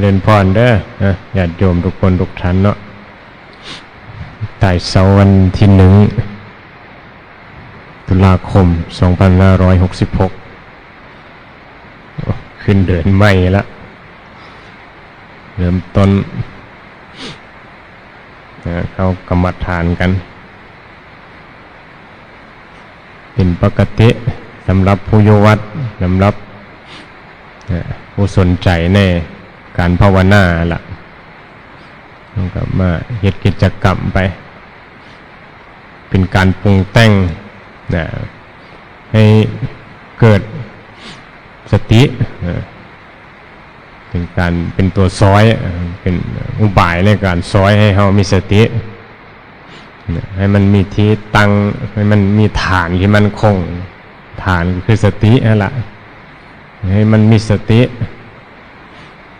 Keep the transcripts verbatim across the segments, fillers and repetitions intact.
ริญพรเด้อนะ ญาติโยมทุกคนทุกท่านเนาะ ตายเสาร์วันที่หนึ่ง ตุลาคม สองพันห้าร้อยหกสิบหก ขึ้นเดือนใหม่ละ เริ่มต้นนะ เข้ากรรมฐานกัน เป็นปกติสำหรับผู้อยู่วัด สำหรับ นะ ผู้สนใจในการภาวนาล่ะ มันก็มาเฮ็ดกิจกรรมไป เป็นการปรุงแต่งนะ ให้เกิดสตินะ เป็นการ เป็นตัวซ้อย เป็นอุบายในการซ้อยให้เฮามีสตินะ ให้มันมีที่ตั้ง ให้มันมีฐานที่มั่นคง ฐานก็คือสตินั่นแหละ ให้มันมีสติ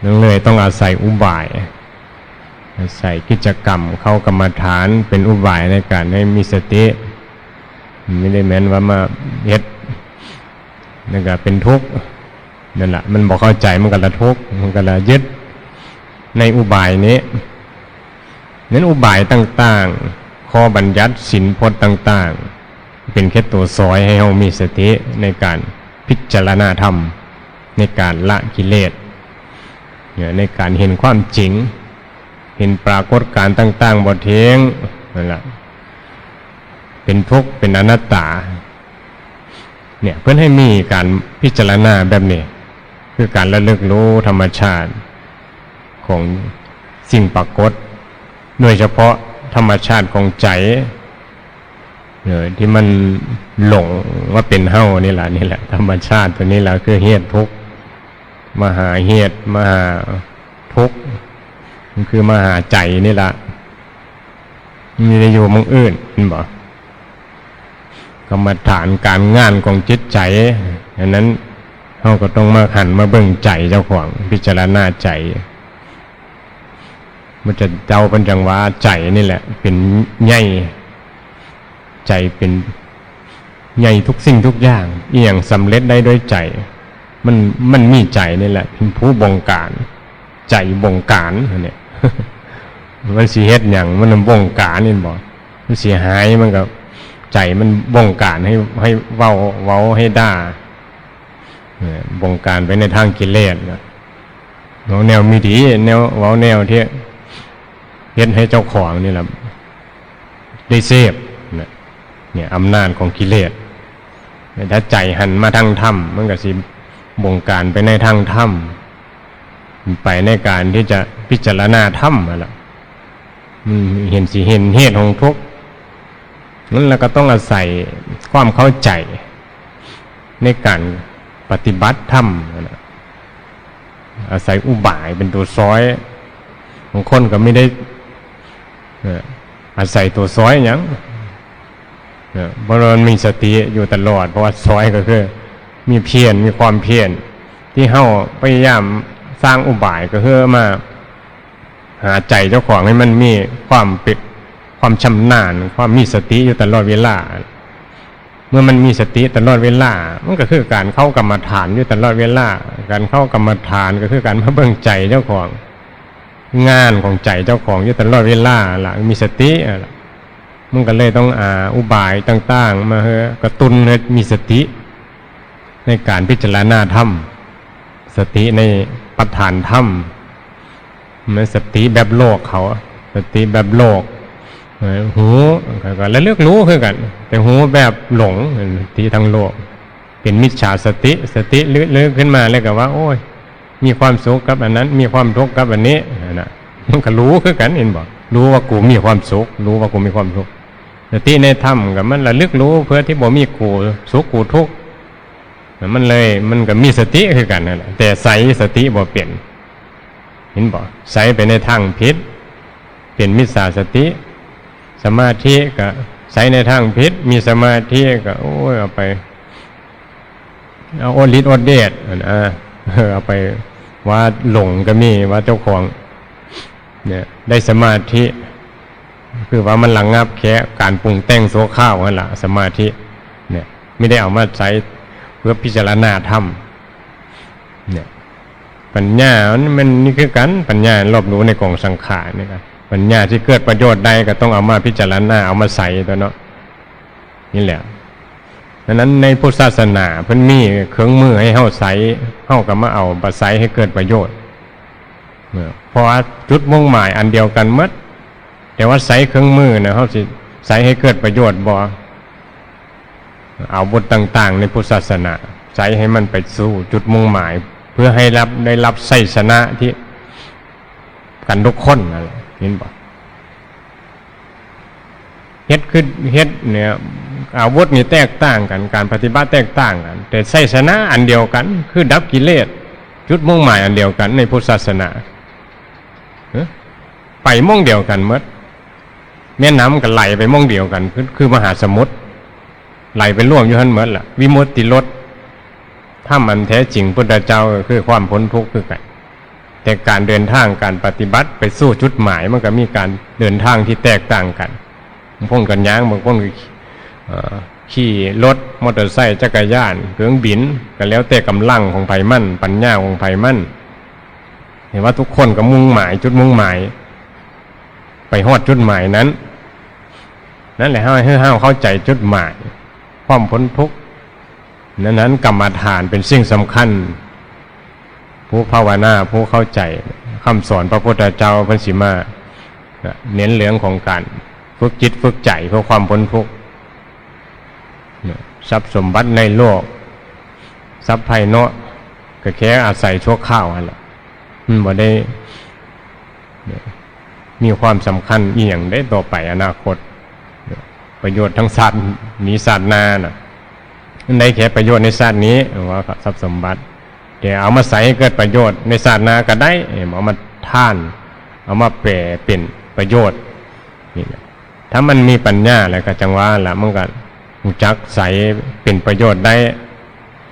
นั่นเลยต้องอาศัยอุบาย อาศัยกิจกรรมเข้ากรรมฐานเป็นอุบายในการให้มีสติ มันไม่ได้แม่นว่ามาเฮ็ด นั่นก็เป็นทุกข์ นั่นแหละ มันบ่เข้าใจ มันก็ละทุกข์ มันก็ละยึดในอุบายนี้ นั้นอุบายต่างๆ ข้อบัญญัติศีลพจน์ต่างๆ เป็นแค่ตัวซ้อยให้เฮามีสติในการพิจารณาธรรม ในการละกิเลส เนี่ย ในการเห็นความจริง เห็นปรากฏการณ์ต่างๆ บ่เที่ยง นั่นล่ะ เป็นทุกข์ เป็นอนัตตา เนี่ย เพิ่นให้มีการพิจารณาแบบนี้ คือการระลึกรู้ธรรมชาติของสิ่งปรากฏ โดยเฉพาะธรรมชาติของใจ เออ ที่มันหลงว่าเป็นเฮานี่แหละ นี่แหละ ธรรมชาติตัวนี้แหละ คือเหตุทุกข์ มหาเหตุ มหาทุกข์ มันคือมหาใจนี่แหละ มันไม่ได้อยู่หม่องอื่น เห็นบ่ กรรมฐานการงานของจิตใจ อันนั้นเฮาก็ต้องมาหันมาเบิ่งใจเจ้าของ พิจารณาใจ พระพุทธเจ้าเพิ่นจั่งว่าใจนี่แหละ เป็นใหญ่ ใจเป็นใหญ่ทุกสิ่งทุกอย่าง อีหยังสำเร็จได้ด้วยใจ มัน มันมีใจนี่แหละ เป็นผู้บงการ ใจบงการอันเนี่ย มันสิเฮ็ดหยัง มันบงการ เห็นบ่ มันสิหาย มันก็ ใจมันบงการให้ ให้เว้า เว้าให้ด่า เออ บงการไปในทางกิเลสนะ เว้าแนวมีดี แนว เว้าแนวที่เฮ็ดให้เจ้าของนี่แหละ ได้เสพนะ เนี่ย อำนาจของกิเลส แต่ถ้าใจหันมาทางธรรม มันก็สิบงการไปในทางธรรม ไปในการที่จะพิจารณาธรรมนั่นแหละ มันเห็นสิเห็นเหตุของทุกข์ นั้นเราก็ต้องอาศัยความเข้าใจ ในการปฏิบัติธรรมนะ อาศัยอุบายเป็นตัวซ้อย บางคนก็ไม่ได้ เอ่อ อาศัยตัวซ้อยหยัง เอ่อ เพราะมันมีสติอยู่ตลอด เพราะว่าซ้อยก็คือ มีเพียร มีความเพียร ที่เฮาพยายามสร้างอุบายก็คือมาหาใจเจ้าของให้มันมีความเป็น ความชำนาญ ความมีสติอยู่ตลอดเวลา เมื่อมันมีสติตลอดเวลา มันก็คือการเข้ากรรมฐานอยู่ตลอดเวลา การเข้ากรรมฐานก็คือการมาเบิ่งใจเจ้าของ งานของใจเจ้าของอยู่ตลอดเวลาล่ะ มีสติอะล่ะ มันก็เลยต้องอาอุบายต่างๆ มาให้กระตุ้นให้มีสติ ในการพิจารณาธรรม สติในประธานธรรม มันสติแบบโลกเขา สติแบบโลก เอ่อ หู ก็ระลึกรู้คือกัน แต่หูแบบหลง สติทางโลก เป็นมิจฉาสติ สติลึกๆ ขึ้นมาแล้วก็ว่า โอ้ย มีความสุขกับอันนั้น มีความทุกข์กับอันนี้ นั่นน่ะ มันก็รู้คือกัน เห็นบ่ รู้ว่ากูมีความสุข รู้ว่ากูมีความสุข สติในธรรมก็มันระลึกรู้เพื่อที่บ่มีกูสุขกูทุกข์ มันเลย มันก็มีสติคือกันนั่นแหละ แต่ใส่สติบ่เป็น เห็นบ่ ใส่ไปในทางผิด เป็นมิจฉาสติ สมาธิก็ใส่ในทางผิด มีสมาธิก็ โอ้ย เอาไป เอาอดฤทธิ์อดเดช อัน อ่า เออ เอาไปว่าหลงก็มี ว่าเจ้าของ เนี่ย ได้สมาธิ คือว่ามันระงับแค่การปรุงแต่งชั่วคราวนั่นล่ะ สมาธิ เนี่ย ไม่ได้เอามาใช้เพื่อพิจารณาธรรม เนี่ย ปัญญามัน มันนี่คือกัน ปัญญารอบรู้ในกองสังขารนี่ครับ ปัญญาที่เกิดประโยชน์ได้ก็ต้องเอามาพิจารณา เอามาใส่ตัวเนาะ นี่แหละ ดังนั้นในพุทธศาสนาเพิ่นมีเครื่องมือให้เฮาใช้ เฮาก็มาเอามาใช้ให้เกิดประโยชน์ เออ เพราะว่าจุดมุ่งหมายอันเดียวกันหมด แต่ว่าใช้เครื่องมือนะ เฮาสิใช้ให้เกิดประโยชน์บ่ อาวุธต่างๆในพุทธศาสนา ใช้ให้มันไปสู่จุดมุ่งหมาย เพื่อให้รับ ได้รับชัยชนะที่กันทุกคนนั่นแหละ เห็นบ่ เฮ็ดคือเฮ็ดเนี่ย อาวุธนี่แตกต่างกัน การปฏิบัติแตกต่างกัน แต่ชัยชนะอันเดียวกัน คือดับกิเลส จุดมุ่งหมายอันเดียวกันในพุทธศาสนา เอ้อ ไปหม่องเดียวกันหมด แม่น้ำก็ไหลไปหม่องเดียวกัน คือ คือมหาสมุทร ไหลไปรวมอยู่หั่นหมดล่ะ วิมุตติรส ธรรมอันแท้จริงพุทธเจ้าก็คือความพ้นทุกข์คือกัน แต่การเดินทาง การปฏิบัติไปสู่จุดหมาย มันก็มีการเดินทางที่แตกต่างกัน บางคนก็ย่าง บางคนก็ เอ่อ ขี่รถ มอเตอร์ไซค์ จักรยาน เครื่องบิน ก็แล้วแต่กำลังของไผมัน ปัญญาของไผมัน เห็นว่าทุกคนก็มุ่งหมาย จุดมุ่งหมาย ไปฮอดจุดหมายนั้น นั่นแหละ เฮา ให้เฮาเข้าใจจุดหมาย ความพ้นทุกข์ นั้นๆ กรรมฐานเป็นสิ่งสำคัญ ผู้ภาวนา ผู้เข้าใจคำสอนพระพุทธเจ้า เพิ่นสิมาเน้นเรื่องของการฝึกจิตฝึกใจเพื่อความพ้นทุกข์ ทรัพย์สมบัติในโลก ทรัพย์ภายนอก ก็แค่อาศัยชั่วคราวหั่นล่ะ มันบ่ได้ มีความสำคัญอีหยังได้ต่อไปอนาคต ประโยชน์ทั้งชาตินี้ชาติหน้าน่ะ มันได้แค่ประโยชน์ในชาตินี้ ว่าทรัพย์สมบัติ แต่เอามาใช้ให้เกิดประโยชน์ในชาติหน้าก็ได้ เอามาทาน เอามาแปลเป็นประโยชน์ นี่แหละ ถ้ามันมีปัญญาแล้วก็จังว่าล่ะ มันก็รู้จักใช้เป็นประโยชน์ได้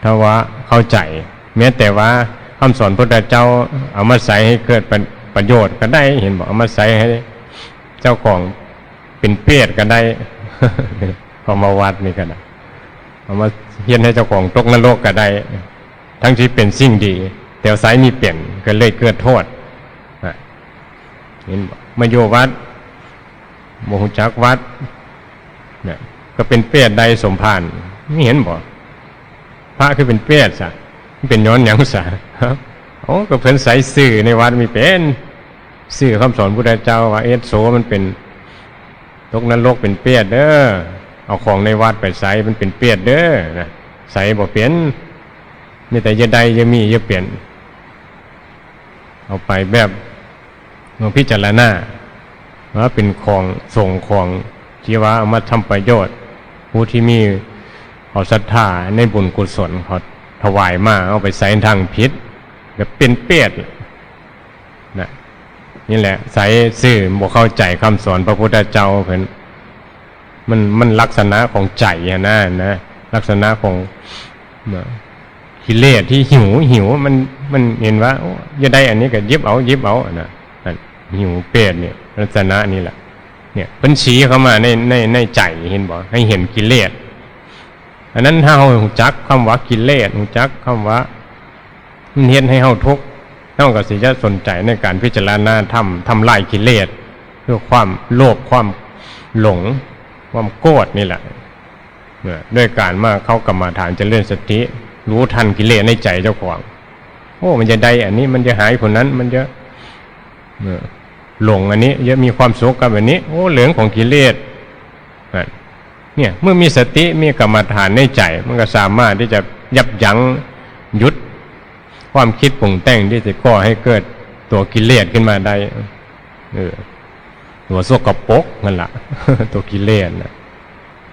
ถ้าว่าเข้าใจ แม้แต่ว่าคำสอนพุทธเจ้าเอามาใช้ให้เกิดประ- ประโยชน์ก็ได้ เห็นบ่ เอามาใช้ให้เจ้าของเป็นเปรตก็ได้ เอามาวัดนี่ก็ได้ เอามาเฮ็ดให้เจ้าของตกนรกก็ได้ ทั้งที่เป็นสิ่งดี แต่ใช้มีเปลี่ยนก็เลยเกิดโทษ นะ เห็นบ่ มาอยู่วัด บ่ฮู้จักวัด เนี่ย ก็เป็นเปรตได้สมภาร นี่เห็นบ่ พระคือเป็นเปรตซะ มันเป็นย้อนหยังซะ โอ้ ก็เพิ่นใส่ซื่อในวัดมีเป็น ซื่อคำสอนพุทธเจ้าว่าเอสโสมันเป็น ตกนรกเป็นเปรตเด้อ เอาของในวัดไปใส่มันเป็นเปรตเด้อ นะ ใส่บ่เป็น มีแต่อย่าได้อย่ามีอย่าเป็น เอาไปแบบมาพิจารณา ว่าเป็นของสงฆ์ของที่ว่าเอามาทำประโยชน์ ผู้ที่มีเอาศรัทธาในบุญกุศลเขาถวายมา เอาไปใช้ทางผิด ก็เป็นเปรต นะ นี่แหละ ใช้ซื่อบ่เข้าใจคำสอนพระพุทธเจ้าเพิ่น มัน มันลักษณะของใจอะนะ นะ ลักษณะของ นะ กิเลสที่หิว หิว มัน มันเห็นว่า โอ้ อย่าได้อันนี้ก็หยิบเอา หยิบเอา นะ นั่น หิวเปรตเนี่ย ลักษณะนี้แหละ เนี่ย เพิ่นชี้เข้ามาใน ใน ในใจ เห็นบ่ ให้เห็นกิเลส อันนั้นถ้าเฮารู้จักคำว่ากิเลส รู้จักคำว่า มันเฮ็ดให้เฮาทุกข์ เฮาก็สิจะสนใจในการพิจารณาธรรม ทำลายกิเลส คือความโลภ ความหลง ความโกรธนี่แหละ เนี่ย ด้วยการมาเข้ากรรมฐานเจริญสติ รู้ทันกิเลสในใจเจ้าของ โอ้ มันจะได้อันนี้ มันจะหายคนนั้น มันจะ เออ หลงอันนี้ จะมีความสุขกับอันนี้ โอ้ เรื่องของกิเลส อ่ะ เนี่ย เมื่อมีสติ มีกรรมฐานในใจ มันก็สามารถที่จะยับยั้ง หยุดความคิดปรุงแต่งที่จะก่อให้เกิดตัวกิเลสขึ้นมาได้ เออ ตัวสกปรกนั่นล่ะ ตัวกิเลสน่ะ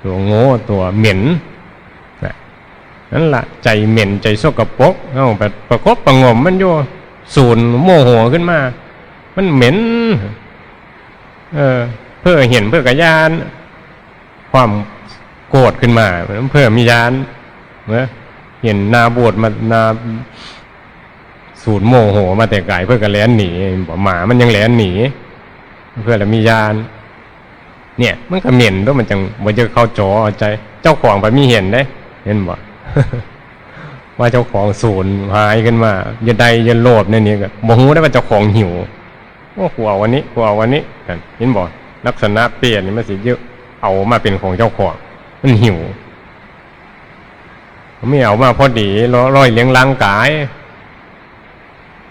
ตัวโง่ ตัวเหม็น น่ะ นั่นล่ะ ใจเหม็น ใจสกปรก เฮาไปประคบประหงมมันอยู่ สูนโมโหขึ้นมา มันเหม็น เออ เพ้อเห็น เพ้อก็ย้าน ความโกรธขึ้นมา เพ้อมีย้าน เนาะ เห็นหน้าบูดมา หน้าสูนโมโหมาแต่ไกล เพ้อก็แล่นหนี บ่ หมามันยังแล่นหนี เพ้อละมีย้าน เนี่ย มันก็เหม็นตัว มันจังบ่จะเข้าจอใจ เจ้าของไปมีเห็นเด้ เห็นบ่ โอ้ ว่าเจ้าของสูญหายขึ้นมา อย่าได้อย่าโลภในนี้ก็บ่ฮู้ได้ว่าเจ้าของหิว โอ้ กูเอาอันนี้ กูเอาอันนี้ นั่น เห็นบ่ ลักษณะเปรตนี่มันสิเยอะ เอามาเป็นของเจ้าของ มันหิว ไม่เอามาพอดี ร้อยเลี้ยงร่างกาย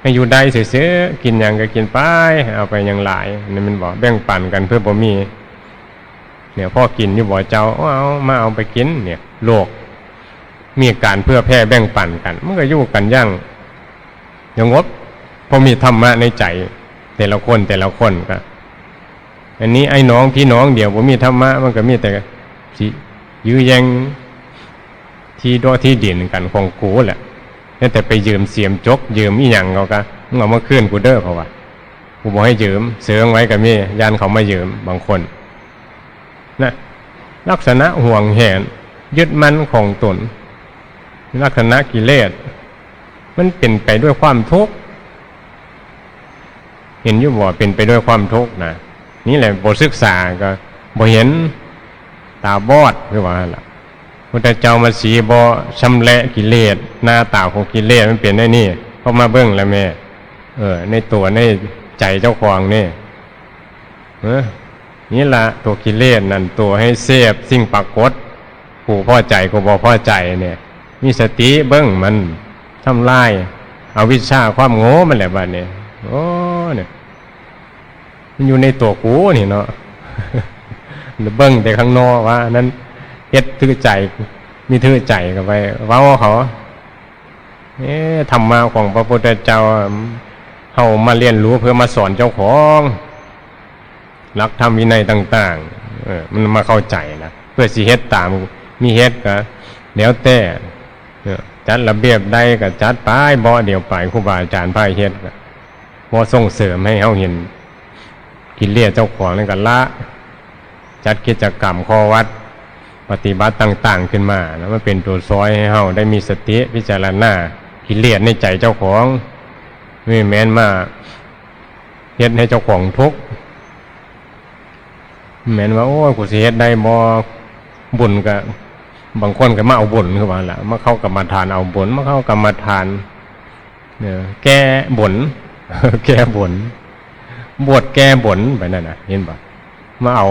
ให้อยู่ได้เฉยๆ กินหยังก็กินไป เอาไปหยังหลาย นี่มันบอกแบ่งปันกันเพื่อบ่มี เนี่ย พ่อกินอยู่บ่เจ้า เอา มาเอาไปกิน เนี่ย โลก มีการเผื่อแผ่แบ่งปันกัน มันก็อยู่กันอย่างสงบ เพราะมีธรรมะในใจ แต่ละคนแต่ละคนก็ อันนี้ไอ้น้องพี่น้องเดียวบ่มีธรรมะ มันก็มีแต่สิยื้อแย่งที่เดาะที่ดินกันของกูแหละ แล้วแต่ไปยืมเสียมจก ยืมอีหยังเขาก็ มึงเอามาคืนกูเด้อ เขาว่า กูบอกให้ยืม เสิงไว้ก็มี ย่านเขามายืม บางคน นะ ลักษณะหวงแหน ยึดมั่นของตน ลักษณะกิเลส มันเป็นไปด้วยความทุกข์ เห็นอยู่บ่ เป็นไปด้วยความทุกข์นะ นี่แหละ บ่ศึกษาก็บ่เห็น ตาบอด คือว่าหั่นล่ะ พุทธเจ้ามาสีบ่ชำระกิเลส หน้าตาของกิเลสมันเป็นได้นี่ เขามาเบิ่งแล้วแม่ เออ ในตัวในใจเจ้าของนี่ เออ นี่ละตัวกิเลสนั่น ตัวให้เสพสิ่งปรากฏ กูพอใจ กูบ่พอใจเนี่ย มีสติเบิ่งมัน ทำลายอวิชชาความโง่มันแหละบัดนี้ โอ้ เนี่ย มันอยู่ในตัวกูนี่เนาะ เบิ่งแต่ข้างนอกว่า นั้นเฮ็ดถือใจ มีถือใจก็ไปเว้าเขา เอ๊ะ ธรรมะของพระพุทธเจ้า เฮามาเรียนรู้เพื่อมาสอนเจ้าของ หลักธรรมวินัยต่างๆ เออ มันมาเข้าใจนะ เพื่อสิเฮ็ดตาม มีเฮ็ดก็แล้วแต่ เออ จัดระเบียบได้ก็จัดไป บ่เดี๋ยวไป ครูบาอาจารย์พาเฮ็ดก็ บ่ส่งเสริมให้เฮาเห็นกิเลสเจ้าของนั่นก็ละ จัดกิจกรรมข้อวัดปฏิบัติต่างๆ ขึ้นมา แล้วมันเป็นตัวซอยให้เฮาได้มีสติพิจารณากิเลสในใจเจ้าของ ไม่แม่นมาเฮ็ดให้เจ้าของทุกข์ แม่นว่า โอ้ย กูสิเฮ็ดได้บ่ บุญก็ บางคนก็มาเอาบุญคือว่าล่ะ มาเข้ากรรมฐานเอาบุญ มาเข้ากรรมฐาน เออ แก้บน แก้บน บวชแก้บนไปนั่นน่ะ เห็นบ่ มาเอา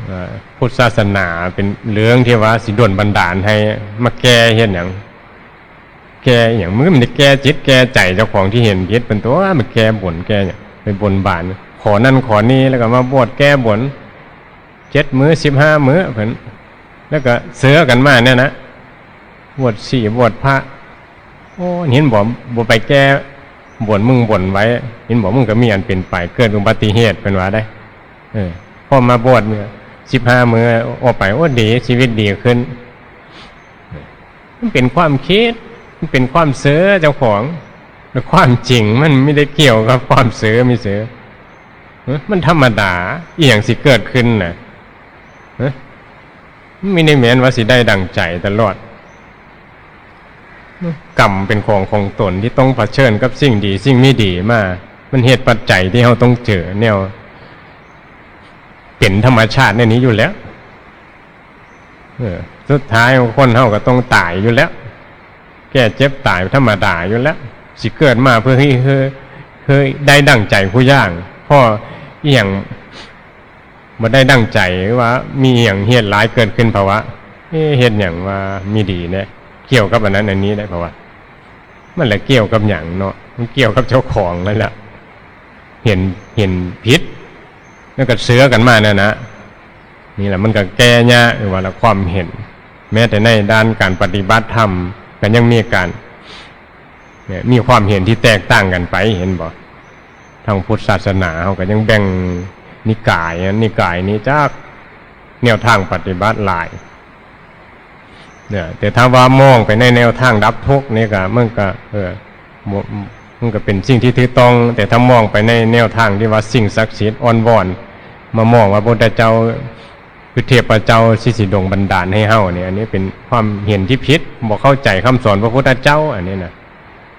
เอ่อ พุทธศาสนาเป็นเรื่องที่ว่าสิดลบันดาลให้มาแก้เฮ็ดหยัง แก้อหยัง มันก็มันได้แก้จิตแก้ใจเจ้าของที่เห็นผิดเป็นตัว มันแก้บนแก้หยัง ไปบนบาน ขอนั่นขอนี่ แล้วก็มาบวชแก้บน เจ็ดมื้อ สิบห้ามื้อเพิ่น แล้วก็เสือกันมาเนี่ยนะ บวชชีบวชพระ โอ้ เห็นบ่ บ่ไปแก้บนมึงบนไว้ เห็นบ่ มึงก็มีอันเป็นไป เกิดอุบัติเหตุเพิ่นว่าได้ เออ พอมาบวชเนี่ย สิบห้ามื้อออกไป โอ้ ดี ชีวิตดีขึ้น มันเป็นความคิด มันเป็นความเสือเจ้าของ แต่ความจริงมันไม่ได้เกี่ยวกับความเสือไม่เสือ เอ้อ มันธรรมดา อีหยังสิเกิดขึ้นน่ะ เอ้อ มันไม่ได้แม่นว่าสิได้ดังใจตลอด กรรมเป็นของของตนที่ต้องเผชิญกับสิ่งดีสิ่งไม่ดีมา มันเหตุปัจจัยที่เราต้องเจอแนว เป็นธรรมชาติในนี้อยู่แล้ว เออ สุดท้ายคนเราก็ต้องตายอยู่แล้ว แก่เจ็บตายธรรมดาอยู่แล้ว สิเกิดมาเพื่อให้ เพื่อ เพื่อได้ดั่งใจผู้อย่าง เพราะอีหยังบ่ได้ดั่งใจ หรือว่ามีอีหยังเหตุร้ายเกิดขึ้น เพราะว่า เอ๊ะ เฮ็ดหยังว่ามีดีเนี่ย เกี่ยวกับอันนั้นอันนี้ได้ เพราะว่า มันแหละเกี่ยวกับหยังเนาะ มันเกี่ยวกับเจ้าของนั่นแหละ เห็น เห็นผิด แล้วก็เสือกันมานั่นนะ นี่แหละมันก็แก้ยาก หรือว่าละความเห็น แม้แต่ในด้านการปฏิบัติธรรม ก็ยังมีการ เนี่ย มีความเห็นที่แตกต่างกันไป เห็นบ่ ทางพุทธศาสนาเขาก็ยังแบ่งนิกายนะ นิกายนี้จักแนวทางปฏิบัติหลาย เนี่ย แต่ถ้าว่ามองไปในแนวทางดับทุกข์นี่ก็ มันก็ เออ บ่ มันก็เป็นสิ่งที่ถูกต้อง แต่ถ้ามองไปในแนวทางที่ว่าสิ่งศักดิ์สิทธิ์อ้อนวอน มามองว่าพระพุทธเจ้า คือเทพเจ้าที่สิดลบันดาลให้เฮาเนี่ย อันนี้เป็นความเห็นที่ผิด บ่เข้าใจคำสอนพระพุทธเจ้า อันนี้นะ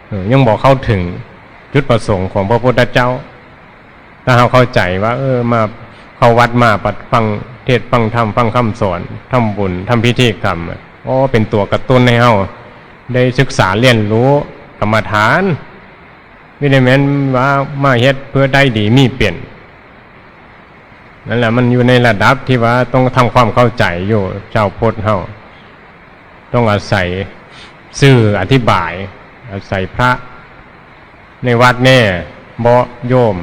เออ ยังบ่เข้าถึงจุดประสงค์ของพระพุทธเจ้า ถ้าเราเข้าใจว่า เออ มาเข้าวัดมาปัดฟังเทศน์ฟังธรรมฟังคำสอน ทำบุญ ทำพิธีกรรมอะ โอ้ เป็นตัวกระตุ้นให้เฮาได้ศึกษาเรียนรู้กรรมฐาน บ่ได้แม่นว่ามาเฮ็ดเพื่อได้ดีมีเป็น นั่นแหละ มันอยู่ในระดับที่ว่าต้องทำความเข้าใจอยู่ ชาวพุทธเฮาต้องอาศัยสื่ออธิบาย อาศัยพระในวัดแน่ บ่โยม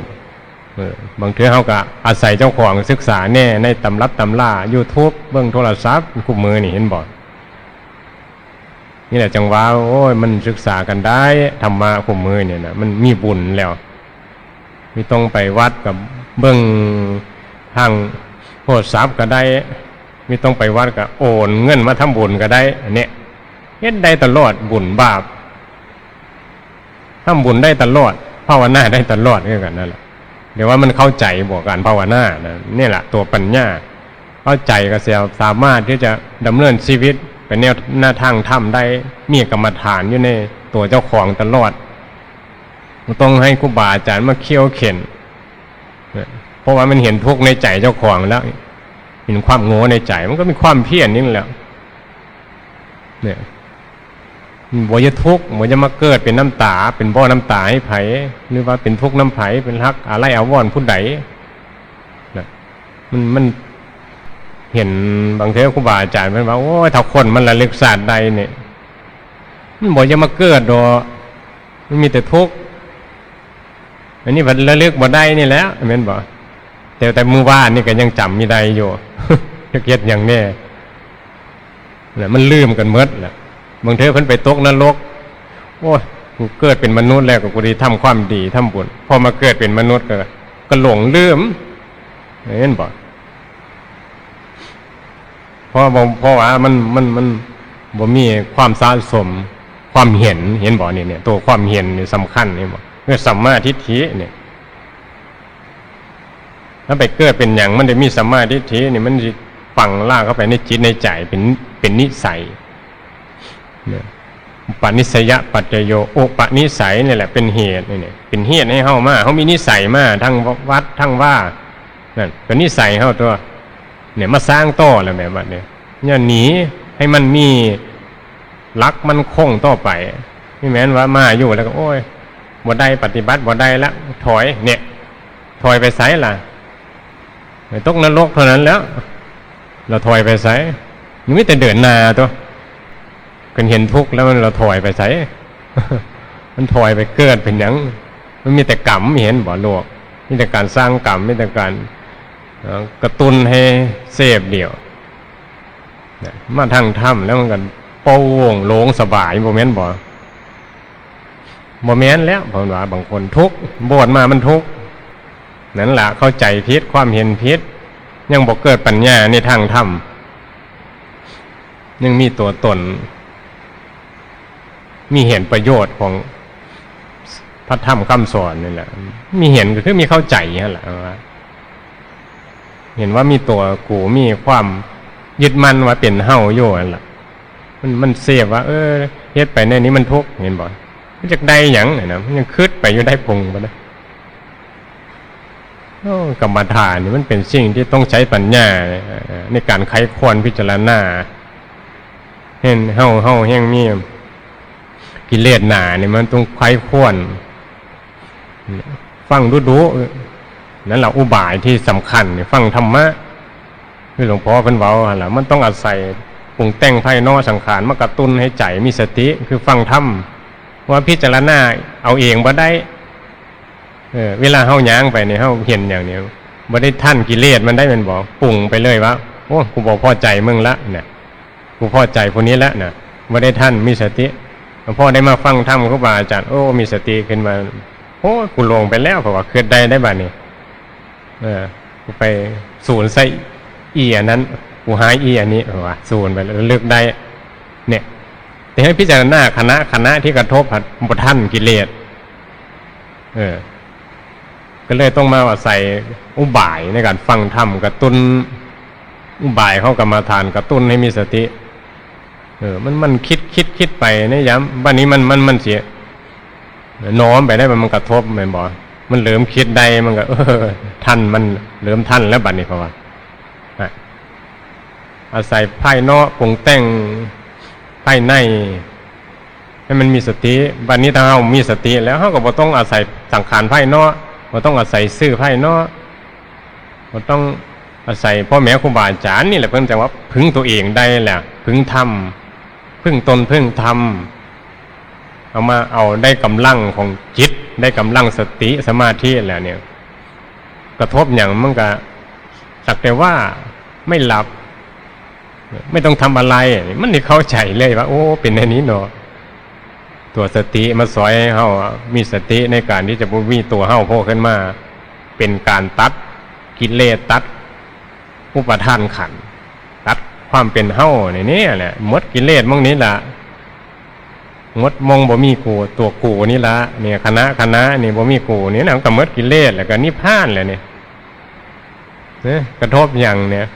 เออ บางเทื่อเฮาก็อาศัยเจ้าของศึกษาแน่ในตำรับตำรา YouTube เบิ่งโทรศัพท์ คู่มื้อนี่เห็นบ่ นี่แหละจังว่า โอ้ย มันศึกษากันได้ ธรรมะคู่มื้อเนี่ยนะ มันมีบุญแล้ว บ่ต้องไปวัดก็เบิ่งทางโทรศัพท์ก็ได้ บ่ต้องไปวัดก็โอนเงินมาทำบุญก็ได้ อันเนี้ย เฮ็ดได้ตลอด บุญบาป ทำบุญได้ตลอด ภาวนาได้ตลอดคือกันนั่นแหละ เดี๋ยวว่ามันเข้าใจบ่ การภาวนานะ เนี่ยแหละตัวปัญญา เข้าใจก็จะสามารถที่จะดำเนินชีวิตไปแนวหน้าทางธรรมได้ มีกรรมฐานอยู่ในตัวเจ้าของตลอด บ่ต้องให้ครูบาอาจารย์มาเคี่ยวเข็น เพราะว่ามันเห็นทุกข์ในใจเจ้าของแล้ว เห็นความโง่ในใจ มันก็มีความเพียรนี่แหละ เนี่ย บ่อย่าทุกข์ บ่อย่ามาเกิดเป็นน้ำตา เป็นบ่อน้ำตาให้ไผ หรือว่าเป็นทุกข์นำไผ เป็นฮักอาลัยอาวรณ์ผู้ใด นะ มัน มันเห็นบางเทื่อครูบาอาจารย์เพิ่นว่า โอ้ย ถ้าคนมันระลึกชาติได้เนี่ย มันบ่อย่ามาเกิดดอก มันมีแต่ทุกข์ อันนี้มันระลึกบ่ได้นี่แหละ แม่นบ่ แต่ แต่มื้อวานนี่ก็ยังจำบ่ได้อยู่ จักเฮ็ดหยังแน่ น่ะ มันลืมกันหมดแหละ บางเทื่อเพิ่นไปตกนรก โอ้ย กูเกิดเป็นมนุษย์แล้วก็กูได้ทำความดีทำบุญ พอมาเกิดเป็นมนุษย์ก็ ก็หลงลืม เห็นบ่ เพราะบ่ เพราะว่ามัน มัน มันบ่มีความสะสม ความเห็น เห็นบ่ นี่ เนี่ย ตัวความเห็นนี่สำคัญ เห็นบ่ เรียกสัมมาทิฏฐิเนี่ย ถ้าไปเกิดเป็นหยัง มันได้มีสัมมาทิฏฐินี่ มันสิฝังรากเข้าไปในจิตในใจ เป็น เป็นนิสัย เนี่ย อุปนิสัยปัจจโย อุปนิสัยนี่แหละเป็นเหตุ นี่ เนี่ย เป็นเหตุให้เฮามา เฮามีนิสัยมา ทั้งวัด ทั้งว่า นั่น เป็นนิสัยเฮาตัว เนี่ย มาสร้างต่อแล้วแม่บัดเนี่ย เนี่ย หนีให้มันมีหลักมั่นคงต่อไป บ่แม่นว่ามาอยู่แล้วก็ โอ้ย บ่ได้ ปฏิบัติบ่ได้ละ ถอย เนี่ย ถอยไปไสล่ะ ไปตกนรกเท่านั้นแหล้ว แล้วถอยไปไส มันมีแต่เดินหน้าตัว คันเห็นทุกข์แล้วมัน แล้วถอยไปไส มันถอยไปเกิดเป็นหยัง มันมีแต่กรรม เห็นบ่ โลก มีแต่การสร้างกรรม มีแต่การ เอ่อ กระตุ้นให้เสพเดียว นะ มาทางธรรมแล้วมันก็โปร่งโล่งสบาย บ่แม่นบ่ บ่แม่นแล้ว เพิ่นว่าบางคนทุกข์ บวชมามันทุกข์ นั่นล่ะ เข้าใจผิด ความเห็นผิด ยังบ่เกิดปัญญาในทางธรรม ยังมีตัวตน มีเห็นประโยชน์ของพระธรรมคำสอนนี่แหละ มีเห็นก็คือมีเข้าใจนั่นแหละว่า เห็นว่ามีตัวกู มีความยึดมั่นว่าเป็นเฮาอยู่นั่นล่ะ มัน มันเสพว่า เออ เฮ็ดไปแนวนี้มันทุกข์ เห็นบ่ มันจักได้หยังน่ะนะ มันยังคิดไปอยู่ได้พุงบ่นะ โอ้ กรรมฐานนี่มันเป็นสิ่งที่ต้องใช้ปัญญา เอ่อ ในการไขควรพิจารณา เห็นเฮา เฮาแฮงมีกิเลสหนานี่ มันต้องไขควร ฟังดุๆ นั่นแหละอุบายที่สำคัญนี่ ฟังธรรมะ คือหลวงพ่อเพิ่นเว้าหั่นล่ะ มันต้องอาศัยปรุงแต่งภายนอกสังขารมากระตุ้นให้ใจมีสติ คือฟังธรรม ว่าพิจารณาเอาเองบ่ได้ เออ เวลาเฮาย่างไปนี่ เฮาเห็นหยังนี่ บ่ได้ทันกิเลสมันได้ แม่นบ่ ปรุงไปเลยว่า โอ้ กูบ่พอใจมึงละ เนี่ย กูพอใจผู้นี้ละ นะ บ่ได้ทันมีสติ พอได้มาฟังธรรมครูบาอาจารย์ โอ้ มีสติขึ้นมา โอ้ กูหลงไปแล้ว เพราะว่าคิดได้ ได้บัดนี้ เออ กูไปสูญใส่อีอันนั้น กูหายอีอันนี้ เพราะว่าสูญไปแล้ว ระลึกได้ เนี่ย แต่ให้พิจารณาขณะ ขณะที่กระทบ บ่ทันกิเลส เออ ก็เลยต้องมาอาศัยอุบายในการฟังธรรมกระตุ้น อุบายของกรรมฐานกระตุ้นให้มีสติ เออ มัน มันคิด คิด คิดไปในยาม บัดนี้มัน มัน มันเสีย น้อมไปได้ มันกระทบ แม่นบ่ มันเริ่มคิดได้ มันก็ เออ ทัน มันเริ่มทันแล้วบัดนี้ เพราะว่า อ่ะ อาศัยภายนอกปรุงแต่ง ภายใน ให้มันมีสติ บัดนี้ถ้าเฮามีสติแล้ว เฮาก็บ่ต้องอาศัยสังขารภายนอก บ่ต้องอาศัยสื่อภายนอก บ่ต้องอาศัยพ่อแม่ครูบาอาจารย์ นี่แหละเพิ่นจั่งว่าพึ่งตัวเองได้แหละ พึ่งธรรม พึ่งตนพึ่งธรรม เอามา เอาได้กำลังของจิต ได้กำลังสติสมาธิแล้วเนี่ย กระทบหยังมันก็สักแต่ว่าไม่หลับ ไม่ต้องทำอะไร มันสิเข้าใจเลยว่า โอ้ เป็นแนวนี้เนาะ ตัวสติมาซอยให้เฮามีสติในการที่จะบ่มีตัวเฮาโผล่ขึ้นมา เป็นการตัดกิเลส ตัดอุปาทานขันธ์ ตัดความเป็นเฮาในนี้แหละ หมดกิเลสหม่องนี้ละ หมดหม่องบ่มีกู ตัวกูนี่ละ เนี่ย คณะ คณะนี่บ่มีกูนี่นะ มันก็หมดกิเลสแล้วก็นิพพานแล้วนี่ เนี่ย กระทบหยังเนี่ย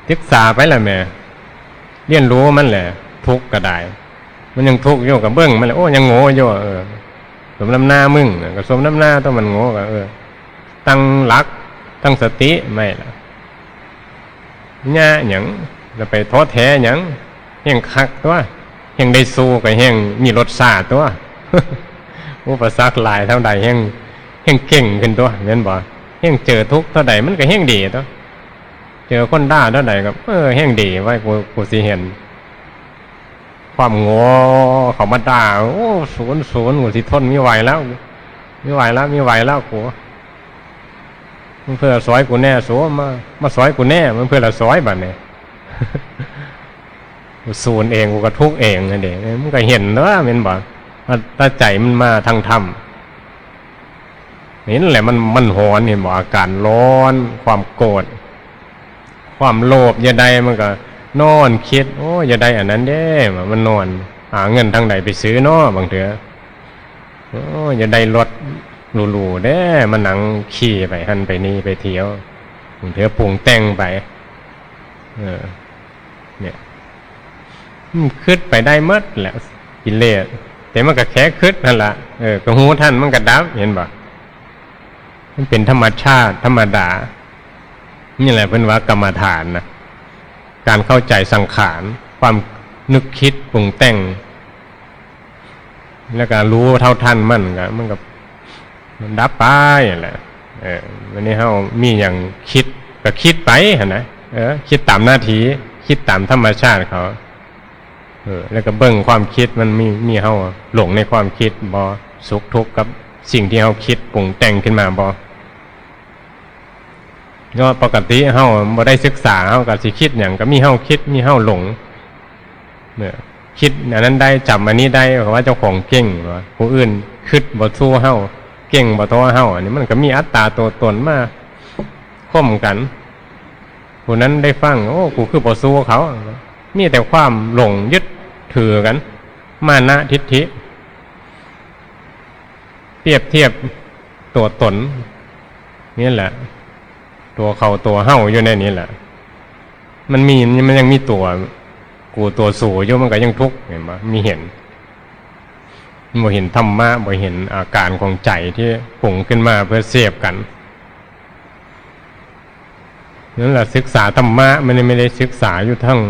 ศึกษาไปล่ะแหม เรียนรู้มันแหละ ทุกข์ก็ได้ มันยังทุกข์อยู่ก็เบิ่งมันแหละ โอ้ ยังโง่อยู่ เออ สมน้ำหน้ามึง ก็สมน้ำหน้าตัวมันโง่ก็ เออ ตั้งหลัก ตั้งสติไม่ล่ะ ยะหยัง จะไปท้อแท้หยัง แฮ่งคักตัว แฮ่งได้สู้ก็แฮ่งมีรสชาติตัว อุปสรรคหลายเท่าใดแฮ่ง แฮ่งเก่งขึ้นตัว แม่นบ่ แฮ่งเจอทุกข์เท่าใดมันก็แฮ่งดีตัว เจอคนด่าเท่าใดก็ เออ แฮ่งดีไว้ย กู กูสิเห็น ความโง่เขามาด่า โอ้ ศูนย์ ศูนย์ กูสิทนไม่ไหวแล้ว ไม่ไหวแล้ว ไม่ไหวแล้ว กู มึงเพื่อซอยกูแน่ สู มา มาซอยกูแน่ มันเพื่อละซอยบัดนี้ กูศูนย์เอง กูก็ทุกข์เองนั่นเอง มึงก็เห็นแล้วแม่นบ่ ถ้า ถ้าใจมันมาทางธรรม เห็นแหละ มัน มันร้อน เห็นบ่ อาการร้อน ความโกรธ ความโลภ อย่าได้ มันก็นอนคิด โอ้ อย่าได้อันนั้นเด้ มันนอน หาเงินทางใดไปซื้อเนาะ บางเทื่อ โอ้ อย่าได้รถหรูๆเด้ มานั่งขี่ไปหั่นไปนี่ไปเที่ยว บางเทื่อปรุงแต่งไป เออ เนี่ย มันคิดไปได้หมดแหละ กิเลส แต่มันก็แค่คิดนั่นล่ะ เออ ก็ฮู้ทันมันก็ดับ เห็นบ่ มันเป็นธรรมชาติธรรมดา นี่แหละเพิ่นว่ากรรมฐานนะ การเข้าใจสังขาร ความนึกคิดปรุงแต่ง แล้วก็รู้เท่าทันมันก็ มันก็ มันดับไปนั่นแหละ เออ วันนี้เฮามีหยังคิดก็คิดไปหั่นนะ เออ คิดตามหน้าที่ คิดตามธรรมชาติเขา เออ แล้วก็เบิ่งความคิดมันมี มีเฮาหลงในความคิดบ่ สุขทุกข์กับสิ่งที่เฮาคิดปรุงแต่งขึ้นมาบ่ เนาะ ปกติเฮาบ่ได้ศึกษา เฮาก็สิคิดหยังก็มีเฮาคิด มีเฮาหลง เนี่ย คิดอันนั้นได้ จำอันนี้ได้ เพราะว่าเจ้าของเก่ง ว่าผู้อื่นคิดบ่สู้เฮา เก่งบ่เท่าเฮา อันนี้มันก็มีอัตตาตัวตนมาข่มกัน ผู้นั้นได้ฟัง โอ้ กูคือบ่สู้เขา มีแต่ความหลงยึดถือกัน มานะทิฏฐิ เปรียบเทียบตัวตน นี่แหละ ตัวเขาตัวเฮาอยู่ในนี้แหละ มันมี มันยังมีตัวกูตัวสูอยู่ มันก็ยังทุกข์ เห็นบ่ มีเห็น บ่เห็นธรรมะ บ่เห็นอาการของใจที่ปรุงขึ้นมาเพื่อเสพกัน นั่นแหละ ศึกษาธรรมะ มันไม่ได้ศึกษาอยู่ทั้ง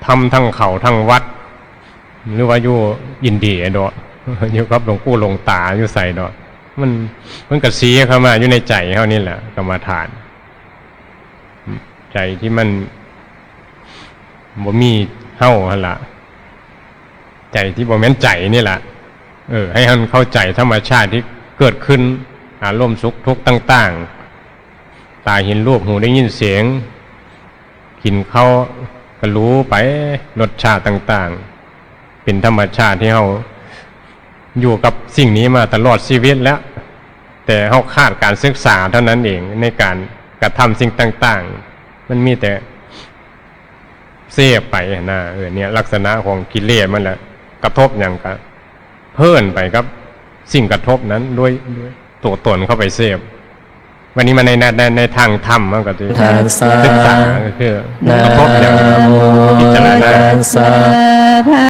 ธรรมทั้งเขาทั้งวัด หรือว่าอยู่อินเดียดอก อยู่กับหลวงปู่หลวงตาอยู่ไสดอก มัน มันก็สีเข้ามาอยู่ในใจเฮานี่แหละ กรรมฐาน ใจที่มันบ่มีเฮาหั่นล่ะ ใจที่บ่แม่นใจนี่แหละ เออ ให้มันเข้าใจธรรมชาติที่เกิดขึ้น อารมณ์สุขทุกข์ต่างๆ ตาเห็นรูป หูได้ยินเสียง กินข้าวก็รู้ไป รสชาติต่างๆ เป็นธรรมชาติที่เฮาอยู่กับสิ่งนี้มาตลอดชีวิตแล้ว แต่เฮาขาดการศึกษาเท่านั้นเอง ในการกระทำสิ่งต่างๆ มันมีแต่เสพไปนะ เออ เนี่ย ลักษณะของกิเลสมันแหละ กระทบหยังก็เพลินไปกับสิ่งกระทบนั้นด้วย ด้วยตัวตนเข้าไปเสพ วันนี้มาใน ใน ใน ในทางธรรมมันก็จะ ทัสสะ ศึกษาก็คือ นะ กระทบหยัง โม พิจารณา ทัสสะ ภะ